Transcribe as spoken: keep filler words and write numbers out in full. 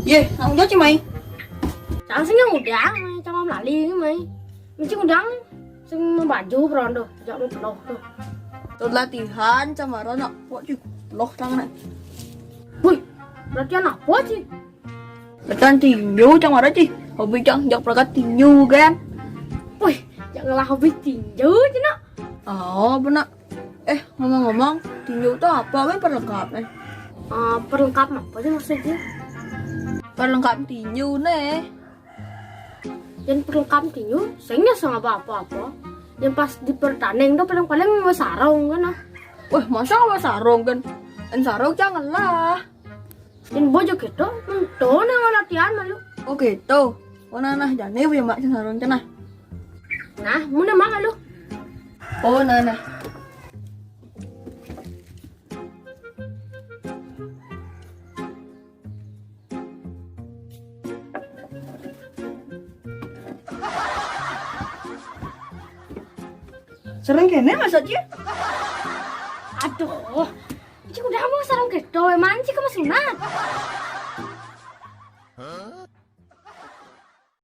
Yeh, nak ngundang, Ci, mai? Cang sing ngundang, Mai, cang lali, Mai. Mesti ngundang sing mau baju perondo, jak mau peloh tuh. Tuh latihan, cang mara nak pok, Ci. Peloh cang nak. Wih, latihan apa, Ci? Latihan tinju, cang mara, Ci. Hobi cang, jak perangkat tinju kan. Wih, janganlah hobi tinju, Ci, nak. Oh, benar. Eh, ngomong-ngomong, tinju tuh apa, kan, perlengkapnya? Ah, perlengkap apa sih maksudnya? Perlengkap tinju nih. Yang perlengkap tinju, saya nggak sama apa-apa. Yang pas di pertanding tuh paling-paling mau sarung kan, ah. Wah, masa nggak sarung kan? En sarung janganlah. Yang bojo gitu, mentu nang latihan malu. Oh gitu. Oh, nah, nah, jane ya, Mak, sing sarung cenah. Nah, muna mah lu. Oh, nah, nah. Sarung kene masa, Ci? Aduh, Ci udah mau sarung gitu, emang Ci ke sunat?